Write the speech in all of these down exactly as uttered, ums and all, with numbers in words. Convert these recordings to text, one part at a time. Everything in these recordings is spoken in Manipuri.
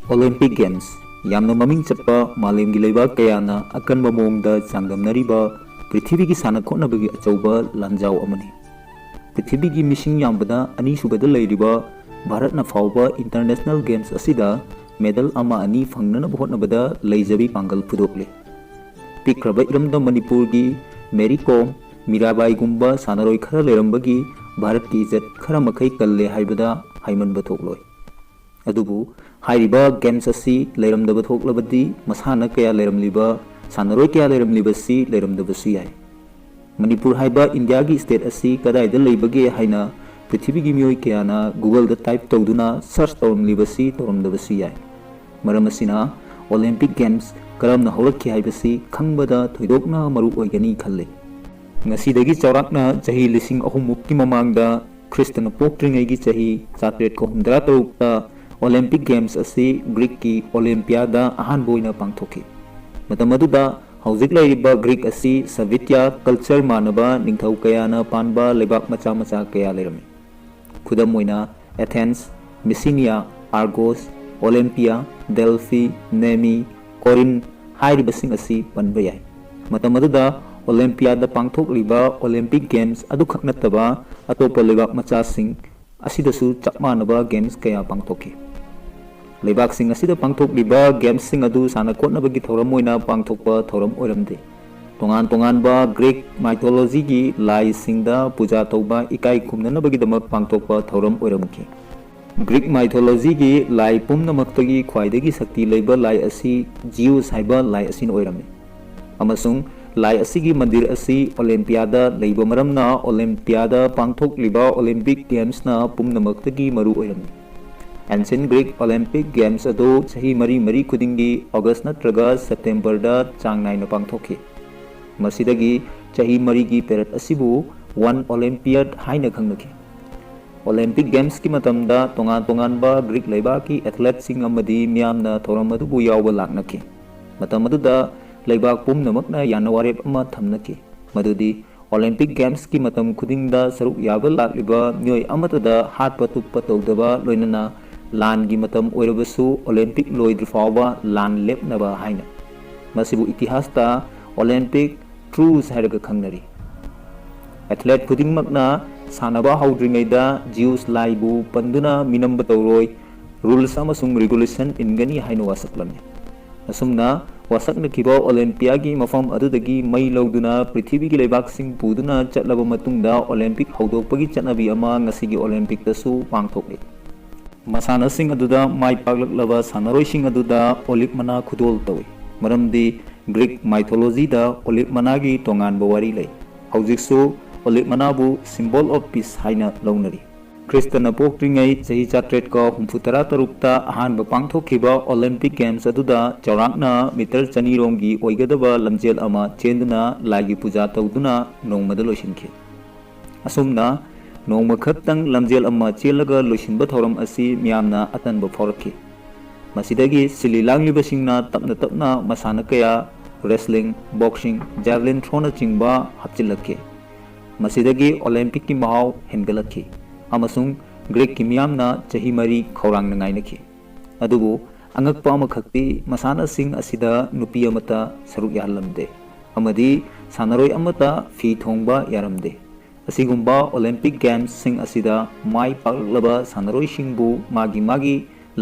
ꯑꯣꯂꯤꯝꯄꯤꯛ ꯒꯦꯝꯁ, ꯌꯥꯝꯅ ꯃꯃꯤꯡ ꯆꯠꯄ, ꯃꯥꯂꯦꯝꯒꯤ ꯂꯩꯕꯥꯛ ꯀꯌꯥꯅ ꯑꯀꯟꯕ ꯃꯑꯣꯡꯗ ꯆꯥꯡꯗꯝꯅꯔꯤꯕ ꯄ꯭ꯔꯤꯊꯤꯕꯤꯒꯤ ꯁꯥꯟꯅ ꯈꯣꯠꯅꯕꯒꯤ ꯑꯆꯧꯕ ꯂꯥꯟꯖꯥꯎ ꯑꯃꯅꯤ꯫ ꯄ꯭ꯔꯤꯊꯤꯕꯤꯒꯤ ꯃꯤꯁꯤꯡ ꯌꯥꯝꯕꯗ ꯑꯅꯤꯁꯨꯕꯗ ꯂꯩꯔꯤꯕ ꯚꯥꯔꯠꯅ ꯐꯥꯎꯕ ꯏꯟꯇꯔꯅꯦꯁꯅꯦꯜ ꯒꯦꯝꯁ ꯑꯁꯤꯗ ꯃꯦꯗꯜ ꯑꯃ ꯑꯅꯤ ꯐꯪꯅꯅꯕ ꯍꯣꯠꯅꯕꯗ ꯂꯩꯖꯕꯤ ꯄꯥꯡꯒꯜ ꯐꯨꯗꯣꯛꯂꯤ꯫ ꯄꯤꯛꯈ꯭ꯔꯕ ꯏꯔꯝꯗꯝ ꯃꯅꯤꯄꯨꯔꯒꯤ ꯃꯦꯔꯤ ꯀꯣꯝ, ꯃꯤꯔꯥꯕꯥꯏꯒꯨꯝꯕ ꯁꯥꯟꯅꯔꯣꯏ ꯈꯔ ꯂꯩꯔꯝꯕꯒꯤ ꯚꯥꯔꯠꯀꯤ ꯏꯖꯠ ꯈꯔ ꯃꯈꯩ ꯀꯜꯂꯦ ꯍꯥꯏꯕꯗ ꯍꯥꯏꯃꯟꯕ ꯊꯣꯛꯂꯣꯏ꯫ ꯑꯗꯨꯕꯨ ꯍꯥꯏꯔꯤꯕ ꯒꯦꯝꯁ ꯑꯁꯤ ꯂꯩꯔꯝꯗꯕ ꯊꯣꯛꯂꯕꯗꯤ ꯃꯁꯥꯟꯅ ꯀꯌꯥ ꯂꯩꯔꯝꯂꯤꯕ, ꯁꯥꯟꯅꯔꯣꯏ ꯀꯌꯥ ꯂꯩꯔꯝꯂꯤꯕꯁꯤ ꯂꯩꯔꯝꯗꯕꯁꯨ ꯌꯥꯏ꯫ ꯃꯅꯤꯄꯨꯔ ꯍꯥꯏꯕ ꯏꯟꯗꯤꯌꯥꯒꯤ ꯁ꯭ꯇꯦꯠ ꯑꯁꯤ ꯀꯗꯥꯏꯗ ꯂꯩꯕꯒꯦ ꯍꯥꯏꯅ ꯄ꯭ꯔꯤꯊꯤꯕꯤꯒꯤ ꯃꯤꯑꯣꯏ ꯀꯌꯥꯅ ꯒꯨꯒꯜꯗ ꯇꯥꯏꯞ ꯇꯧꯗꯨꯅ ꯁꯔꯆ ꯇꯧꯔꯝꯂꯤꯕꯁꯤ ꯇꯧꯔꯝꯗꯕꯁꯨ ꯌꯥꯏ꯫ ꯃꯔꯝ ꯑꯁꯤꯅ ꯑꯣꯂꯤꯝꯄꯤꯛ ꯒꯦꯝꯁ ꯀꯔꯝꯅ ꯍꯧꯔꯛꯈꯤ ꯍꯥꯏꯕꯁꯤ ꯈꯪꯕꯗ ꯊꯣꯏꯗꯣꯛꯅ ꯃꯔꯨ ꯑꯣꯏꯒꯅꯤ ꯈꯜꯂꯤ꯫ ꯉꯁꯤꯗꯒꯤ ꯆꯥꯎꯔꯥꯛꯅ ꯆꯍꯤ ꯂꯤꯁꯤꯡ ꯑꯍꯨꯝ ꯃꯨꯛꯀꯤ ꯃꯃꯥꯡꯗ, ꯈ꯭ꯔꯤꯁꯇꯅ ꯄꯣꯛꯇ꯭ꯔꯤꯉꯩꯒꯤ ꯆꯍꯤ ꯆꯥꯇ꯭ꯔꯦꯠꯀ ꯍꯨꯝꯗ꯭ꯔꯥ ꯇꯔꯨꯛꯇ ꯑꯣꯂꯤꯝꯄꯤꯛ ꯒꯦꯝꯁ ꯑꯁꯤ ꯒ꯭ꯔꯤꯛꯀꯤ ꯑꯣꯂꯤꯝꯄꯤꯌꯥꯗ ꯑꯍꯥꯟꯕ ꯑꯣꯏꯅ ꯄꯥꯡꯊꯣꯛꯈꯤ꯫ ꯃꯇꯝ ꯑꯗꯨꯗ ꯍꯧꯖꯤꯛ ꯂꯩꯔꯤꯕ ꯒ꯭ꯔꯤꯛ ꯑꯁꯤ ꯁꯥꯕꯤꯇ꯭ꯌ ꯀꯜꯆꯔ ꯃꯥꯟꯅꯕ ꯅꯤꯡꯊꯧ ꯀꯌꯥꯅ ꯄꯥꯟꯕ ꯂꯩꯕꯥꯛ ꯃꯆꯥ ꯃꯆꯥ ꯀꯌꯥ ꯂꯩꯔꯝꯃꯤ꯫ ꯈꯨꯗꯝ ꯑꯣꯏꯅ, ꯑꯦꯊꯦꯟꯁ, ꯃꯤꯁꯤꯅꯤꯌꯥ, ꯑꯥꯔꯒꯣꯁ, ꯑꯣꯂꯤꯝꯄꯤꯌꯥ, ꯗꯦꯜꯐꯤ, ꯅꯦꯃꯤ, ꯀꯣꯔꯤꯟ ꯍꯥꯏꯔꯤꯕꯁꯤꯡ ꯑꯁꯤ ꯄꯟꯕ ꯌꯥꯏ꯫ ꯃꯇꯝ ꯑꯗꯨꯗ ꯑꯣꯂꯤꯝꯄꯤꯌꯥꯗ ꯄꯥꯡꯊꯣꯛꯂꯤꯕ ꯑꯣꯂꯤꯝꯄꯤꯛ ꯒꯦꯝꯁ ꯑꯗꯨꯈꯛ ꯅꯠꯇꯕ, ꯑꯇꯣꯞꯄ ꯂꯩꯕꯥꯛ ꯃꯆꯥꯁꯤꯡ ꯑꯁꯤꯗꯁꯨ ꯆꯞ ꯃꯥꯟꯅꯕ ꯒꯦꯝꯁ ꯀꯌꯥ ꯄꯥꯡꯊꯣꯛꯈꯤ꯫ ꯂꯩꯕꯥꯛꯁꯤꯡ ꯑꯁꯤꯗ ꯄꯥꯡꯊꯣꯛꯂꯤꯕ ꯒꯦꯝꯁꯁꯤꯡ ꯑꯗꯨ ꯁꯥꯟꯅ ꯈꯣꯠꯅꯕꯒꯤ ꯊꯧꯔꯝ ꯑꯣꯏꯅ ꯄꯥꯡꯊꯣꯛꯄ ꯊꯧꯔꯝ ꯑꯣꯏꯔꯝꯗꯦ꯫ ꯇꯣꯉꯥꯟ ꯇꯣꯉꯥꯟꯕ ꯒ꯭ꯔꯤꯛ ꯃꯥꯏꯊꯣꯂꯣꯖꯤꯒꯤ ꯂꯥꯏꯁꯤꯡꯗ ꯄꯨꯖꯥ ꯇꯧꯕ ꯏꯀꯥꯏ ꯈꯨꯝꯅꯅꯕꯒꯤꯗꯃꯛ ꯄꯥꯡꯊꯣꯛꯄ ꯊꯧꯔꯝ ꯑꯣꯏꯔꯝꯈꯤ꯫ ꯒ꯭ꯔꯤꯛ ꯃꯥꯏꯊꯣꯂꯣꯖꯤꯒꯤ ꯂꯥꯏ ꯄꯨꯝꯅꯃꯛꯇꯒꯤ ꯈ꯭ꯋꯥꯏꯗꯒꯤ ꯁꯛꯇꯤ ꯂꯩꯕ ꯂꯥꯏ ꯑꯁꯤ ꯖꯤꯎꯁ ꯍꯥꯏꯕ ꯂꯥꯏ ꯑꯁꯤꯅ ꯑꯣꯏꯔꯝꯃꯤ꯫ ꯑꯃꯁꯨꯡ ꯂꯥꯏ ꯑꯁꯤꯒꯤ ꯃꯟꯗꯤꯔ ꯑꯁꯤ ꯑꯣꯂꯤꯝꯄꯤꯌꯥꯗ ꯂꯩꯕ ꯃꯔꯝꯅ ꯑꯣꯂꯤꯝꯄꯤꯌꯥꯗ ꯄꯥꯡꯊꯣꯛꯂꯤꯕ ꯑꯣꯂꯤꯝꯄꯤꯛ ꯒꯦꯝꯁꯅ ꯄꯨꯝꯅꯃꯛꯇꯒꯤ ꯃꯔꯨ ꯑꯣꯏꯔꯝꯃꯤ꯫ Ancient Greek Olympic Games ꯑꯗꯨ ꯆꯍꯤ ꯃꯔꯤ ꯃꯔꯤ ꯈꯨꯗꯤꯡꯒꯤ ꯑꯣꯒꯁ ꯅꯠꯇ꯭ꯔꯒ ꯁꯦꯞꯇꯦꯝꯕꯔꯗ ꯆꯥꯡ ꯅꯥꯏꯅ ꯄꯥꯡꯊꯣꯛꯈꯤ꯫ ꯃꯁꯤꯗꯒꯤ ꯆꯍꯤ ꯃꯔꯤꯒꯤ ꯄꯦꯔꯦꯗ ꯑꯁꯤꯕꯨ One Olympiad ꯍꯥꯏꯅ ꯈꯪꯅꯈꯤ꯫ ꯑꯣꯂꯤꯝꯄꯤꯛ ꯒꯦꯝꯁꯀꯤ ꯃꯇꯝꯗ ꯇꯣꯉꯥꯟ ꯇꯣꯉꯥꯟꯕ ꯒ꯭ꯔꯤꯛ ꯂꯩꯕꯥꯛꯀꯤ ꯑꯦꯊꯂꯦꯠꯁꯤꯡ ꯑꯃꯗꯤ ꯃꯤꯌꯥꯝꯅ ꯊꯧꯔꯝ ꯑꯗꯨꯕꯨ ꯌꯥꯎꯕ ꯂꯥꯛꯅꯈꯤ꯫ ꯃꯇꯝ ꯑꯗꯨꯗ ꯂꯩꯕꯥꯛ ꯄꯨꯝꯅꯃꯛꯅ ꯌꯥꯅ ꯋꯥꯔꯦꯞ ꯑꯃ ꯊꯝꯅꯈꯤ, ꯃꯗꯨꯗꯤ ꯑꯣꯂꯤꯝꯄꯤꯛ ꯒꯦꯝꯁꯀꯤ ꯃꯇꯝ ꯈꯨꯗꯤꯡꯗ ꯁꯔꯨꯛ ꯌꯥꯕ ꯂꯥꯛꯂꯤꯕ ꯃꯤꯑꯣꯏ ꯑꯃꯠꯇꯗ ꯍꯥꯠꯄ ꯇꯨꯞꯄ ꯇꯧꯗꯕ, ꯂꯣꯏꯅꯅ ꯂꯥꯟꯒꯤ ꯃꯇꯝ ꯑꯣꯏꯔꯕꯁꯨ ꯑꯣꯂꯦꯝꯄꯤꯛ ꯂꯣꯏꯗ꯭ꯔꯤ ꯐꯥꯎꯕ ꯂꯥꯟ ꯂꯦꯞꯅꯕ ꯍꯥꯏꯅ꯫ ꯃꯁꯤꯕꯨ ꯏꯇꯤꯍꯥꯁꯇ ꯑꯣꯂꯦꯝꯄꯤꯛ ꯇ꯭ꯔꯨꯁ ꯍꯥꯏꯔꯒ ꯈꯪꯅꯔꯤ꯫ ꯑꯦꯊꯂꯦꯠ ꯈꯨꯗꯤꯡꯃꯛꯅ ꯁꯥꯟꯅꯕ ꯍꯧꯗ꯭ꯔꯤꯉꯩꯗ ꯖꯤꯎꯁ ꯂꯥꯏꯕꯨ ꯄꯟꯗꯨꯅ ꯃꯤꯅꯝꯕ ꯇꯧꯔꯣꯏ, ꯔꯨꯜꯁ ꯑꯃꯁꯨꯡ ꯔꯤꯒꯨꯂꯦꯁꯟ ꯏꯟꯒꯅꯤ ꯍꯥꯏꯅ ꯋꯥꯁꯛꯂꯝꯃꯤ꯫ ꯑꯁꯨꯝꯅ ꯋꯥꯁꯛꯅꯈꯤꯕ ꯑꯣꯂꯦꯝꯄꯤꯌꯥꯒꯤ ꯃꯐꯝ ꯑꯗꯨꯗꯒꯤ ꯃꯩ ꯂꯧꯗꯨꯅ ꯄ꯭ꯔꯤꯊꯤꯕꯤꯒꯤ ꯂꯩꯕꯥꯛꯁꯤꯡ ꯄꯨꯗꯨꯅ ꯆꯠꯂꯕ ꯃꯇꯨꯡꯗ ꯑꯣꯂꯦꯝꯄꯤꯛ ꯍꯧꯗꯣꯛꯄꯒꯤ ꯆꯠꯅꯕꯤ ꯑꯃ ꯉꯁꯤꯒꯤ ꯑꯣꯂꯦꯝꯄꯤꯛꯇꯁꯨ ꯄꯥꯡꯊꯣꯛꯂꯤ꯫ ꯃꯁꯥꯟꯅꯁꯤꯡ ꯑꯗꯨꯗ ꯃꯥꯏ ꯄꯥꯛꯂꯛꯂꯕ ꯁꯥꯟꯅꯔꯣꯏꯁꯤꯡ ꯑꯗꯨꯗ ꯑꯣꯂꯤꯞ ꯃꯅꯥ ꯈꯨꯗꯣꯜ ꯇꯧꯏ, ꯃꯔꯝꯗꯤ ꯒ꯭ꯔꯤꯛ ꯃꯥꯏꯊꯣꯂꯣꯖꯤꯗ ꯑꯣꯂꯤꯞ ꯃꯅꯥꯒꯤ ꯇꯣꯉꯥꯟꯕ ꯋꯥꯔꯤ ꯂꯩ꯫ ꯍꯧꯖꯤꯛꯁꯨ ꯑꯣꯂꯤꯞ ꯃꯅꯥꯕꯨ symbol of peace ꯍꯥꯏꯅ ꯂꯧꯅꯔꯤ꯫ ꯈ꯭ꯔꯤꯁꯇꯅ ꯄꯣꯛꯇ꯭ꯔꯤꯉꯩ ꯆꯍꯤ ꯆꯥꯇ꯭ꯔꯦꯠꯀ ꯍꯨꯝꯐꯨ ꯇꯔꯥ ꯇꯔꯨꯛꯇ ꯑꯍꯥꯟꯕ ꯄꯥꯡꯊꯣꯛꯈꯤꯕ ꯑꯣꯂꯦꯝꯄꯤꯛ ꯒꯦꯝꯁ ꯑꯗꯨꯗ ꯆꯥꯎꯔꯥꯛꯅ ꯃꯤꯇꯔ ꯆꯅꯤꯔꯣꯝꯒꯤ ꯑꯣꯏꯒꯗꯕ ꯂꯝꯖꯦꯜ ꯑꯃ ꯆꯦꯟꯗꯨꯅ ꯂꯥꯏꯒꯤ ꯄꯨꯖꯥ ꯇꯧꯗꯨꯅ ꯅꯣꯡꯃꯗ ꯂꯣꯏꯁꯤꯟꯈꯤ꯫ ꯑꯁꯨꯝꯅ ꯅꯣꯡꯃ ꯈꯛꯇꯪ ꯂꯝꯖꯦꯜ ꯑꯃ ꯆꯦꯜꯂꯒ ꯂꯣꯏꯁꯤꯟꯕ ꯊꯧꯔꯝ ꯑꯁꯤ ꯃꯤꯌꯥꯝꯅ ꯑꯇꯟꯕ ꯐꯥꯎꯔꯛꯈꯤ꯫ ꯃꯁꯤꯗꯒꯤ ꯁꯤꯜꯂꯤ ꯂꯥꯡꯂꯤꯕꯁꯤꯡꯅ ꯇꯞꯅ ꯇꯞꯅ ꯃꯁꯥꯟꯅ ꯀꯌꯥ, wrestling, boxing, javelin throwꯅꯆꯤꯡꯕ ꯍꯥꯞꯆꯤꯜꯂꯛꯈꯤ꯫ ꯃꯁꯤꯗꯒꯤ ꯑꯣꯂꯦꯝꯄꯤꯛꯀꯤ ꯃꯍꯥꯎ ꯍꯦꯟꯒꯠꯂꯛꯈꯤ ꯑꯃꯁꯨꯡ ꯒ꯭ꯔꯤꯛꯀꯤ ꯃꯤꯌꯥꯝꯅ ꯆꯍꯤ ꯃꯔꯤ ꯈꯧꯔꯥꯡꯅ ꯉꯥꯏꯅꯈꯤ꯫ ꯑꯗꯨꯕꯨ ꯑꯉꯛꯄ ꯑꯃꯈꯛꯇꯤ ꯃꯁꯥꯟꯅꯁꯤꯡ ꯑꯁꯤꯗ ꯅꯨꯄꯤ ꯑꯃꯠꯇ ꯁꯔꯨꯛ ꯌꯥꯍꯜꯂꯝꯗꯦ ꯑꯃꯗꯤ ꯁꯥꯟꯅꯔꯣꯏ ꯑꯃꯠꯇ ꯐꯤ ꯊꯣꯡꯕ ꯌꯥꯔꯝꯗꯦ꯫ ꯑꯁꯤꯒꯨꯝꯕ ꯑꯣꯂꯦꯝꯄꯤꯛ ꯒꯦꯝꯁꯁꯤꯡ ꯑꯁꯤꯗ ꯃꯥꯏ ꯄꯥꯛꯂꯛꯂꯕ ꯁꯥꯟꯅꯔꯣꯏꯁꯤꯡꯕꯨ ꯃꯥꯒꯤ ꯃꯥꯒꯤ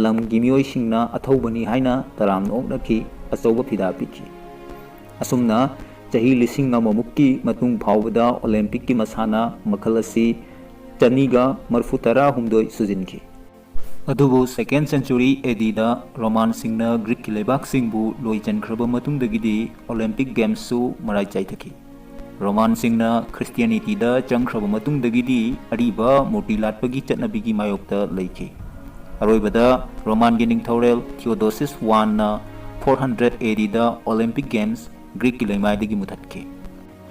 ꯂꯝꯒꯤ ꯃꯤꯑꯣꯏꯁꯤꯡꯅ ꯑꯊꯧꯕꯅꯤ ꯍꯥꯏꯅ ꯇꯔꯥꯝꯅ ꯑꯣꯛꯅꯈꯤ, ꯑꯆꯧꯕ ꯐꯤꯗꯥ ꯄꯤꯈꯤ꯫ ꯑꯁꯨꯝꯅ ꯆꯍꯤ ꯂꯤꯁꯤꯡ ꯑꯃꯃꯨꯛꯀꯤ ꯃꯇꯨꯡ ꯐꯥꯎꯕꯗ ꯑꯣꯂꯦꯝꯄꯤꯛꯀꯤ ꯃꯁꯥꯟꯅ ꯃꯈꯜ ꯑꯁꯤ ꯆꯅꯤꯒ ꯃꯔꯤꯐꯨ ꯇꯔꯥ ꯍꯨꯝꯗꯣꯏ ꯁꯨꯖꯤꯟꯈꯤ꯫ ꯑꯗꯨꯕꯨ second century ADꯗ ꯔꯣꯃꯥꯟꯁꯤꯡꯅ ꯒ꯭ꯔꯤꯛꯀꯤ ꯂꯩꯕꯥꯛꯁꯤꯡꯕꯨ ꯂꯣꯏ ꯆꯟꯈ꯭ꯔꯕ ꯃꯇꯨꯡꯗꯒꯤꯗꯤ ꯑꯣꯂꯦꯝꯄꯤꯛ ꯒꯦꯝꯁꯁꯨ ꯃꯔꯥꯏ ꯆꯥꯏꯊꯈꯤ꯫ ꯔꯣꯃꯥꯟꯁꯤꯡꯅ ꯈ꯭ꯔꯤꯁꯇꯤꯌꯥꯅꯤꯇꯤꯗ ꯆꯪꯈ꯭ꯔꯕ ꯃꯇꯨꯡꯗꯒꯤꯗꯤ ꯑꯔꯤꯕ ꯃꯨꯔꯇꯤ ꯂꯥꯠꯄꯒꯤ ꯆꯠꯅꯕꯤꯒꯤ ꯃꯥꯌꯣꯛꯇ ꯂꯩꯈꯤ꯫ ꯑꯔꯣꯏꯕꯗ ꯔꯣꯃꯥꯟꯒꯤ ꯅꯤꯡꯊꯧꯔꯦꯜ ꯊꯤꯑꯣꯗꯣꯁꯤꯁ ꯋꯥꯟꯅ four hundred ADꯗ ꯑꯣꯂꯦꯝꯄꯤꯛ ꯒꯦꯝꯁ ꯒ꯭ꯔꯤꯛꯀꯤ ꯂꯩꯃꯥꯏꯗꯒꯤ ꯃꯨꯊꯠꯈꯤ꯫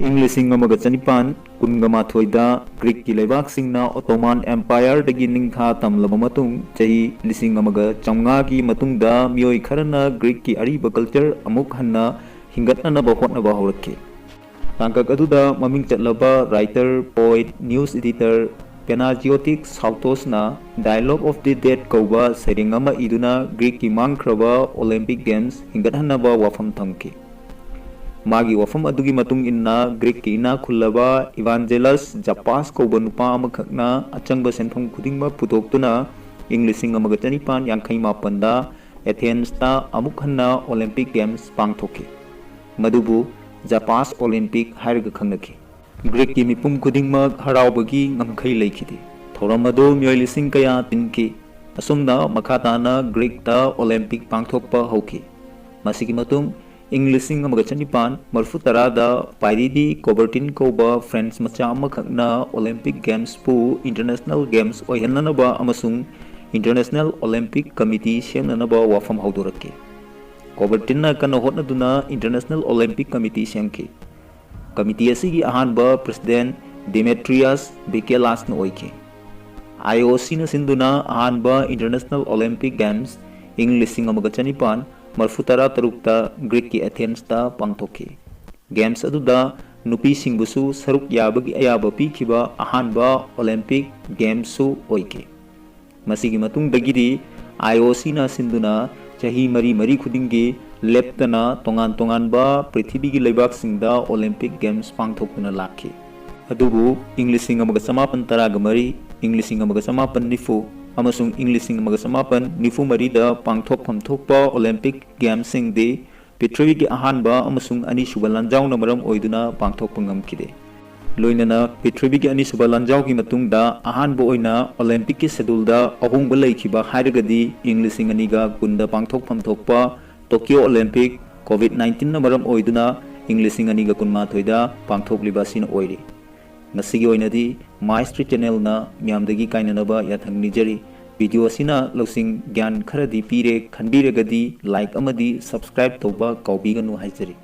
ꯏꯪ ꯂꯤꯁꯤꯡ ꯑꯃꯒ ꯆꯅꯤꯄꯥꯟ ꯀꯨꯟꯒ ꯃꯥꯊꯣꯏꯗ ꯒ꯭ꯔꯤꯛꯀꯤ ꯂꯩꯕꯥꯛꯁꯤꯡꯅ ꯑꯣꯇꯣꯃꯥꯟ ꯑꯦꯝꯄꯥꯌꯔꯗꯒꯤ ꯅꯤꯡꯊꯥ ꯇꯝꯂꯕ ꯃꯇꯨꯡ, ꯆꯍꯤ ꯂꯤꯁꯤꯡ ꯑꯃꯒ ꯆꯥꯝꯃꯉꯥꯒꯤ ꯃꯇꯨꯡꯗ ꯃꯤꯑꯣꯏ ꯈꯔꯅ ꯒ꯭ꯔꯤꯛꯀꯤ ꯑꯔꯤꯕ ꯀꯜꯆꯔ ꯑꯃꯨꯛ ꯍꯟꯅ ꯍꯤꯡꯒꯠꯅꯅꯕ ꯍꯣꯠꯅꯕ ꯍꯧꯔꯛꯈꯤ꯫ ꯇꯥꯡꯀꯛ ꯑꯗꯨꯗ ꯃꯃꯤꯡ ꯆꯠꯂꯕ writer, point, news editor, Panagiotis Sotosꯅ Dialogue of the Dead ꯀꯧꯕ ꯁꯩꯔꯦꯡ ꯑꯃ ꯏꯗꯨꯅ ꯒ꯭ꯔꯤꯛꯀꯤ ꯃꯥꯡꯈ꯭ꯔꯕ ꯑꯣꯂꯤꯝꯄꯤꯛ ꯒꯦꯝꯁ ꯍꯤꯡꯒꯠꯍꯟꯅꯕ ꯋꯥꯐꯝ ꯊꯝꯈꯤ꯫ ꯃꯥꯒꯤ ꯋꯥꯐꯝ ꯑꯗꯨꯒꯤ ꯃꯇꯨꯡ ꯏꯟꯅ, ꯒ꯭ꯔꯤꯛꯀꯤ ꯏꯅꯥꯛ ꯈꯨꯜꯂꯕ ꯏꯚꯥꯟꯖꯦꯂꯁ ꯖꯄꯥꯁ ꯀꯧꯕ ꯅꯨꯄꯥ ꯑꯃꯈꯛꯅ ꯑꯆꯪꯕ ꯁꯦꯟꯐꯝ ꯈꯨꯗꯤꯡꯃꯛ ꯄꯨꯊꯣꯛꯇꯨꯅ ꯏꯪ ꯂꯤꯁꯤꯡ ꯑꯃꯒ ꯆꯅꯤꯄꯥꯟ ꯌꯥꯡꯈꯩ ꯃꯥꯄꯟꯗ ꯑꯦꯊꯦꯟꯁꯇ ꯑꯃꯨꯛ ꯍꯟꯅ ꯑꯣꯂꯤꯝꯄꯤꯛ ꯒꯦꯝꯁ ꯄꯥꯡꯊꯣꯛꯈꯤ꯫ ꯃꯗꯨꯕꯨ ꯖꯄꯥꯁ ꯑꯣꯂꯤꯝꯄꯤꯛ ꯍꯥꯏꯔꯒ ꯈꯪꯅꯈꯤ꯫ ꯒ꯭ꯔꯤꯛꯀꯤ ꯃꯤꯄꯨꯝ ꯈꯨꯗꯤꯡꯃꯛ ꯍꯔꯥꯎꯕꯒꯤ ꯉꯝꯈꯩ ꯂꯩꯈꯤꯗꯦ꯫ ꯊꯧꯔꯝ ꯑꯗꯨ ꯃꯤꯑꯣꯏ ꯂꯤꯁꯤꯡ ꯀꯌꯥ ꯇꯤꯟꯈꯤ꯫ ꯑꯁꯨꯝꯅ ꯃꯈꯥ ꯇꯥꯅ ꯒ꯭ꯔꯤꯛꯇ ꯑꯣꯂꯤꯝꯄꯤꯛ ꯄꯥꯡꯊꯣꯛꯄ ꯍꯧꯈꯤ꯫ ꯃꯁꯤꯒꯤ ꯃꯇꯨꯡ ꯏꯪ ꯂꯤꯁꯤꯡ ꯑꯃꯒ ꯆꯅꯤꯄꯥꯟ ꯃꯔꯤꯐꯨ ꯇꯔꯥꯗ ꯄꯥꯏꯔꯤꯗꯤ ꯀꯣꯕꯔꯇꯤꯟ ꯀꯧꯕ ꯐ꯭ꯔꯦꯟꯁ ꯃꯆꯥ ꯑꯃꯈꯛꯅ ꯑꯣꯂꯤꯝꯄꯤꯛ ꯒꯦꯝꯁꯄꯨ ꯏꯟꯇꯔꯅꯦꯁꯅꯦꯜ ꯒꯦꯝꯁ ꯑꯣꯏꯍꯟꯅꯅꯕ ꯑꯃꯁꯨꯡ ꯏꯟꯇꯔꯅꯦꯁꯅꯦꯜ ꯑꯣꯂꯤꯝꯄꯤꯛ ꯀꯃꯤꯇꯤ ꯁꯦꯝꯅꯅꯕ ꯋꯥꯐꯝ ꯍꯧꯗꯣꯔꯛꯈꯤ꯫ ꯀꯣꯕꯔꯇꯤꯟꯅ ꯀꯟꯅ ꯍꯣꯠꯅꯗꯨꯅ ꯏꯟꯇꯔꯅꯦꯁꯅꯦꯜ ꯑꯣꯂꯤꯝꯄꯤꯛ ꯀꯃꯤꯇꯤ ꯁꯦꯝꯈꯤ꯫ ꯀꯃꯤꯇꯤ ꯑꯁꯤꯒꯤ ꯑꯍꯥꯟꯕ ꯄ꯭ꯔꯦꯁꯤꯗꯦꯟꯠ ꯗꯤꯃꯦꯇ꯭ꯔꯤꯌꯁ ꯕꯤꯀꯦꯂꯥꯁꯅ ꯑꯣꯏꯈꯤ꯫ ꯑꯥꯏ ꯑꯣ ꯁꯤꯅ ꯁꯤꯟꯗꯨꯅ ꯑꯍꯥꯟꯕ ꯏꯟꯇꯔꯅꯦꯁꯅꯦꯜ ꯑꯣꯂꯤꯝꯄꯤꯛ ꯒꯦꯝꯁ ꯏꯪ ꯂꯤꯁꯤꯡ ꯑꯃꯒ ꯆꯅꯤꯄꯥꯟ ꯃꯔꯤꯐꯨ ꯇꯔꯥ ꯇꯔꯨꯛꯇ ꯒ꯭ꯔꯤꯛꯀꯤ ꯑꯦꯊꯦꯟꯁꯇ ꯄꯥꯡꯊꯣꯛꯈꯤ꯫ ꯒꯦꯝꯁ ꯑꯗꯨꯗ ꯅꯨꯄꯤꯁꯤꯡꯕꯨꯁꯨ ꯁꯔꯨꯛ ꯌꯥꯕꯒꯤ ꯑꯌꯥꯕ ꯄꯤꯈꯤꯕ ꯑꯍꯥꯟꯕ ꯑꯣꯂꯤꯝꯄꯤꯛ ꯒꯦꯝꯁꯁꯨ ꯑꯣꯏꯈꯤ꯫ ꯃꯁꯤꯒꯤ ꯃꯇꯨꯡꯗꯒꯤꯗꯤ ꯑꯥꯏ ꯑꯣ ꯁꯤꯅ ꯁꯤꯟꯗꯨꯅ ꯆꯍꯤ ꯃꯔꯤ ꯃꯔꯤ ꯈꯨꯗꯤꯡꯒꯤ ꯂꯦꯞꯇꯅ ꯇꯣꯉꯥꯟ ꯇꯣꯉꯥꯟꯕ ꯄ꯭ꯔꯤꯊꯤꯕꯤꯒꯤ ꯂꯩꯕꯥꯛꯁꯤꯡꯗ ꯑꯣꯂꯤꯝꯄꯤꯛ ꯒꯦꯝꯁ ꯄꯥꯡꯊꯣꯛꯇꯨꯅ ꯂꯥꯛꯈꯤ꯫ ꯑꯗꯨꯕꯨ ꯏꯪ ꯂꯤꯁꯤꯡ ꯑꯃꯒ ꯆꯃꯥꯄꯟ ꯇꯔꯥꯒ ꯃꯔꯤ, ꯏꯪ ꯂꯤꯁꯤꯡ ꯑꯃꯒ ꯆꯃꯥꯄꯟ ꯅꯤꯐꯨ ꯑꯃꯁꯨꯡ ꯏꯪ ꯂꯤꯁꯤꯡ ꯑꯃꯒ ꯆꯃꯥꯄꯟ ꯅꯤꯐꯨ ꯃꯔꯤꯗ ꯄꯥꯡꯊꯣꯛꯐꯝ ꯊꯣꯛꯄ ꯑꯣꯂꯤꯝꯄꯤꯛ ꯒꯦꯝꯁꯁꯤꯡꯗꯤ ꯄ꯭ꯔꯤꯊꯤꯕꯤꯒꯤ ꯑꯍꯥꯟꯕ ꯑꯃꯁꯨꯡ ꯑꯅꯤꯁꯨꯕ ꯂꯥꯟꯖꯥꯎꯅ ꯃꯔꯝ ꯑꯣꯏꯗꯨꯅ ꯄꯥꯡꯊꯣꯛꯄ ꯉꯝꯈꯤꯗꯦ꯫ ꯂꯣꯏꯅꯅ ꯄ꯭ꯔꯤꯊꯤꯕꯤꯒꯤ ꯑꯅꯤꯁꯨꯕ ꯂꯥꯟꯖꯥꯎꯒꯤ ꯃꯇꯨꯡꯗ ꯑꯍꯥꯟꯕ ꯑꯣꯏꯅ ꯑꯣꯂꯤꯝꯄꯤꯛꯀꯤ ꯁꯦꯗꯨꯜꯗ ꯑꯍꯣꯡꯕ ꯂꯩꯈꯤꯕ ꯍꯥꯏꯔꯒꯗꯤ ꯏꯪ ꯂꯤꯁꯤꯡ ꯑꯅꯤꯒ ꯀꯨꯟꯗ ꯄꯥꯡꯊꯣꯛꯐꯝ ꯊꯣꯛꯄ ꯇꯣꯀꯤꯌꯣ ꯑꯣꯂꯤꯝꯄꯤꯛ ꯀꯣꯚꯤꯗ ꯅꯥꯏꯟꯇꯤꯟꯅ ꯃꯔꯝ ꯑꯣꯏꯗꯨꯅ ꯏꯪ ꯂꯤꯁꯤꯡ ꯑꯅꯤꯒ ꯀꯨꯟꯃꯥꯊꯣꯏꯗ ꯄꯥꯡꯊꯣꯛꯂꯤꯕ ꯑꯁꯤꯅ ꯑꯣꯏꯔꯤ꯫ ꯉꯁꯤꯒꯤ ꯑꯣꯏꯅꯗꯤ ꯃꯥꯏꯁꯇ꯭ꯔꯤ ꯆꯦꯅꯦꯜꯅ ꯃꯤꯌꯥꯝꯗꯒꯤ ꯀꯥꯏꯅꯅꯕ ꯌꯥꯊꯪ ꯅꯤꯖꯔꯤ꯫ ꯚꯤꯗꯤꯑꯣ ꯑꯁꯤꯅ ꯂꯧꯁꯤꯡ ꯒ꯭ꯌꯥꯟ ꯈꯔꯗꯤ ꯄꯤꯔꯦ ꯈꯟꯕꯤꯔꯒꯗꯤ ꯂꯥꯏꯛ ꯑꯃꯗꯤ ꯁꯕꯁꯀ꯭ꯔꯥꯏꯕ ꯇꯧꯕ ꯀꯥꯎꯕꯤꯒꯅꯨ ꯍꯥꯏꯖꯔꯤ꯫